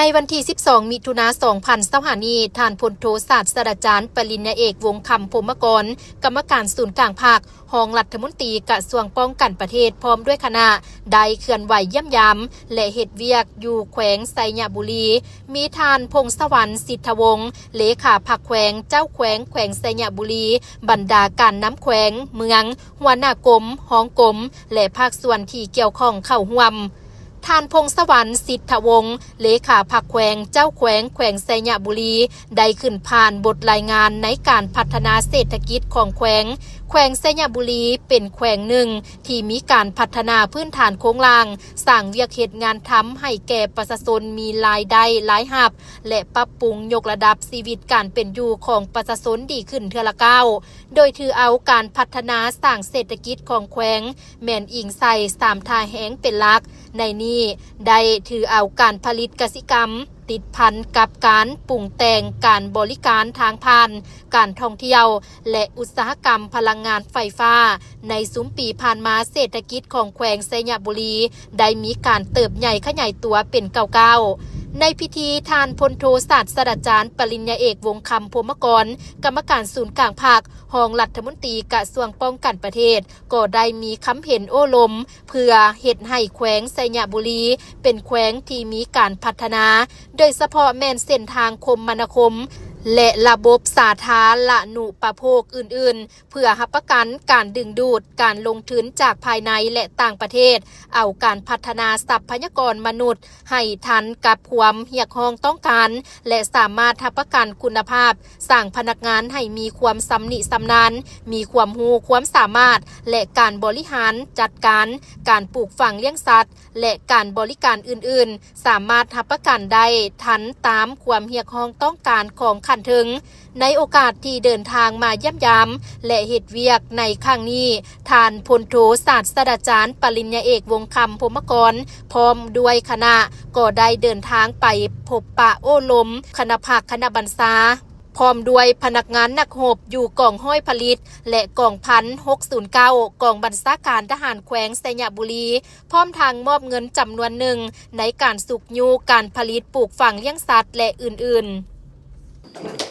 ໃນວັນທີສິບສອງ ມິຖຸນາ ສອງພັນຊາວຫ້ານີ້, ທ່ານພົນໂທສາດສະດາຈານ ປະລິນຍາເອກ ວົງຄຳ ພົມມະກອນ, ກຳມະການສູນກາງພັກ, ຮອງລັດຖະມົນຕີກະຊວງປ້ອງກັນປະເທດ ພ້ອມດ້ວຍຄະນະ ໄດ້ເຄື່ອນໄຫວຢ້ຽມຢາມ ແລະ ເຮັດວຽກຢູ່ແຂວງໄຊຍະບູລີ. ມີທ່ານ ພົງສະຫວັນ ສິດທະວົງ ເລຂາພັກແຂວງ, ເຈົ້າແຂວງແຂວງໄຊຍະບູລີ, ບັນດາການນຳແຂວງ, ເມືອງ, ຫົວໜ້າກົມ, ຮອງກົມ ແລະ ພາກສ່ວນທີ່ກ່ຽວຂ້ອງເຂົ້າຮ່ວມ. ທ່ານ ພົງສະຫວັນ ສິດທະວົງ ເລຂາພັກແຂວງ, ເຈົ້າແຂວງແຂວງໄຊຍະບູລີ ໄດ້ຂຶ້ນຜ່ານບົດລາຍງານໃນການພັດທະນາເສດຖະກິດຂອງແຂວງ. ແຂວງໄຊຍະບູລີເປັນແຂວງໜຶ່ງທີ່ມີການພັດທະນາພື້ນຖານໂຄງລ່າງ, ສ້າງວຽກເຮັດງານທຳໃຫ້ແກ່ປະຊາຊົນ, ມີລາຍໄດ້ລາຍຮັບ ແລະ ປັບປຸງຍົກລະດັບຊີວິດການເປັນຢູ່ຂອງປະຊາຊົນດີຂຶ້ນເທື່ອລະກ້າວ, ໂດຍຖືເອົາການພັດທະນາສ້າງເສດຖະກິດຂອງແຂວງ ແມ່ນອີງໃສ່ສາມທ່າແຮງເປັນຫຼັກ. ໃນນີ້ໄດ້ຖືເອົາການຜະລິດກະສິກຳ, ຕິດພັນກັບການປຸງແຕ່ງ, ການບໍລິການທາງຜ່ານ, ການທ່ອງທ່ຽວ ແລະ ອຸດສາຫະກຳພະລັງງານໄຟຟ້າ. ໃນຊຸມປີຜ່ານມາ, ເສດຖະກິດຂອງແຂວງໄຊຍະບູລີໄດ້ມີການເຕີບໃຫຍ່ຂະຫຍາຍຕົວເປັນກ້າວໆ. ໃນພິທີ, ທ່ານພົນໂທສາດສະດາຈານ ປະລິນຍາເອກ ວົງຄຳ ພົມມະກອນ, ກຳມະການສູນກາງພັກ, ຮອງລັດຖະມົນຕີກະຊວງປ້ອງກັນປະເທດ ກໍໄດ້ມີຄຳເຫັນໂອ້ລົມ ເພື່ອເຮັດໃຫ້ແຂວງໄຊຍະບູລີເປັນແຂວງທີ່ມີການພັດທະນາ, ໂດຍສະເພາະແມ່ນເສັ້ນທາງຄົມມະນາຄົມ ແລະ ລະບົບສາທາລະນຸປະໂພກອື່ນໆ, ເພື່ອຮັບປະກັນການດຶງດູດການລົງທຶນຈາກພາຍໃນ ແລະ ຕ່າງປະເທດ, ເອົາການພັດທະນາຊັບພະຍາກອນມະນຸດໃຫ້ທັນກັບຄວາມຮຽກຮ້ອງຕ້ອງການ ແລະ ສາມາດຮັບປະກັນຄຸນນະພາບ, ສ້າງພະນັກງານໃຫ້ມີຄວາມຊຳນິຊຳນານ, ມີຄວາມຮູ້ຄວາມສາມາດ ແລະ ການບໍລິຫານຈັດການ, ການປູກຝັງລ້ຽງສັດ ແລະ ການບໍລິການອື່ນໆ ສາມາດຮັບປະກັນໄດ້ທັນຕາມຄວາມຮຽກຮ້ອງຕ້ອງການຂອງຂັ້ນເທິງ. ໃນໂອກາດທີ່ເດີນທາງມາຢ້ຽມຢາມ ແລະ ເຮັດວຽກໃນຄັ້ງນີ້, ທ່ານພົນໂທສາດສະດາຈານ ປະລິນຍາເອກ ວົງຄຳ ພົມມະກອນ ພ້ອມດ້ວຍຄະນະ ກໍໄດ້ເດີນທາງໄປພົບປະໂອ້ລົມຄະນະພັກຄະນະບັນຊາ ພ້ອມດ້ວຍພະນັກງານນັກຮົບຢູ່ກອງຮ້ອຍຜະລິດ ແລະ ກອງພັນຫົກສູນເກົ້າ ກອງບັນຊາການທະຫານແຂວງໄຊຍະບູລີ, ພ້ອມທັງມອບເງິນຈຳນວນໜຶ່ງໃນການຊຸກຍູ້ການຜະລິດປູກຝັງລ້ຽງສັດ ແລະ ອື່ນໆ.